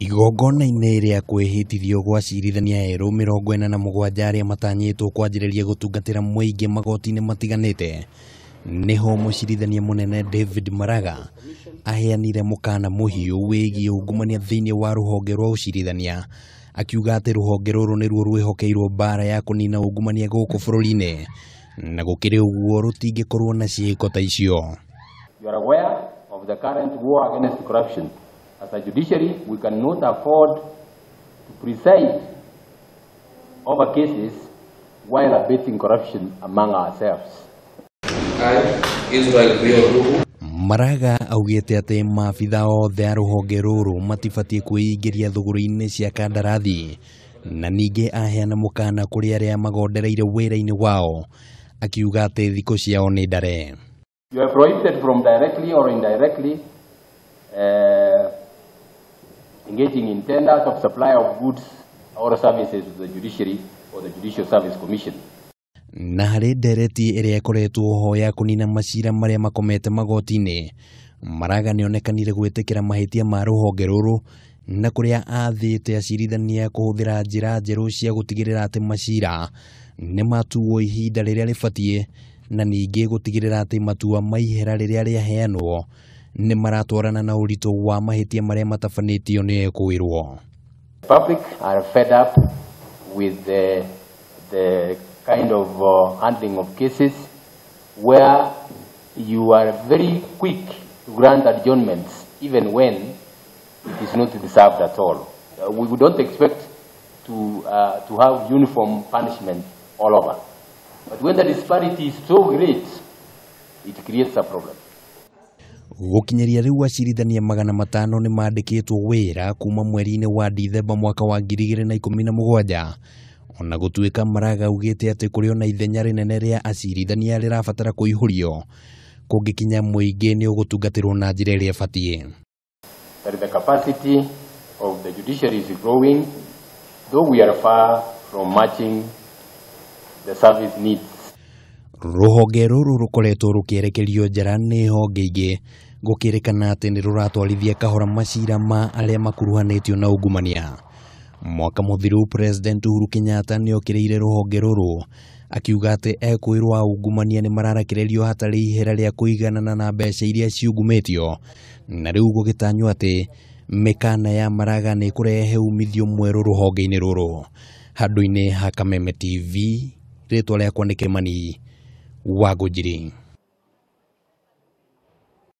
Igongona-inĩ rĩa kwĩhĩtithio gwa acirithania erũ 47 arĩa matanyĩtwo kwanjĩrĩria gũtungatĩra mũingĩ magoti-inĩ matiganĩte, nĩho mũcirithania mũnene David Maraga aheanire mũkana mũhiũ wĩgiĩ ungumania thĩinĩ wa rũhonge rwa ũcirithania, akiuga atĩ rũhonge rũrũ nĩruo rwĩhokeirwo mbara ya kũnina ungumania gũkũ bũrũri-inĩ, na gũkĩrĩ ũguo rũtingĩkorwo na ciĩko ta icio. You are aware of the current war against corruption. As a judiciary, we cannot afford to preside over cases while abating corruption among ourselves. I, Israel Ruhu. Maraga augĩte atĩ maabitha othe a rũhonge rũrũ matibatiĩ kwĩingĩria thũgũrĩ-inĩ cia kandarathi, na ningĩ aheana mũkana kũrĩ arĩa magondereire wĩra-inĩ wao, akiuga atĩ thikũ ciao nĩ ndare. You are prohibited from directly or indirectly engaging in tenders of supply of goods or services to the judiciary or the Judicial Service Commission. Na harĩ ndereti ĩrĩa ĩkoretwo ho ya kũnina macira marĩa makomete magoti-inĩ, Maraga nĩonekanire gwĩtĩkĩra mahĩtia ma rũhonge rũrũ na kũrĩa athĩte acirithania kũhũthĩra njĩra njerũ cia gũtigĩrĩra atĩ macira nĩmatuo ihinda rĩrĩa rĩbatiĩ, na ningĩ gũtigĩrĩra atĩ matua ma ihera rĩrĩa rĩaheanwo nĩ maratwarana na ũritũ wa mahĩtia marĩa matabanĩtio nĩ ekũĩrwo. The public are fed up with the kind of handling of cases where you are very quick to grant adjournments even when it is not deserved at all. We don't expect to have uniform punishment all over. But when the disparity is so great, it creates a problem. Gũkinyĩria rĩu acirithania 500 nĩ mandĩkĩtwo wĩra kuma mweri-inĩ wa Dithemba mwaka wa 2017, ona gũtuĩka Maraga augĩte atĩ kũrĩ ona ithenya rĩnene rĩa acirithania rĩrabatara kũihũrio kũngĩkinya mũingĩ nĩ ũgũtungatĩrwo na njĩra ĩrĩa ĩbatiĩ. That the capacity of the judiciary is growing, though we are far from matching the service needs. Rũhonge rũrũ rũkoretwo rũkĩerekerio njara nĩ honge ingĩ, gũkĩrĩkana atĩ nĩ rũratwarithia kahora macira ma arĩa makuruhanĩtio na ungumania. Mwaka mũthiru President Uhuru Kenyatta nĩokĩrĩire rũhonge rũrũ akiuga atĩ ekũĩrwo a ungumania nĩ mararekererio hatarĩ ihera rĩa kũiganana na mbeca iria ciungumĩtio, na rĩu gũgĩtanywo atĩ mĩkana ya Maraga nĩ ĩkũrehe umithio mwerũ rũhonge-inĩ rũrũ. Handũ-inĩ ha Kameme TV, rĩtwa rĩakwa nĩ Kĩmani wa Ngũnjiri.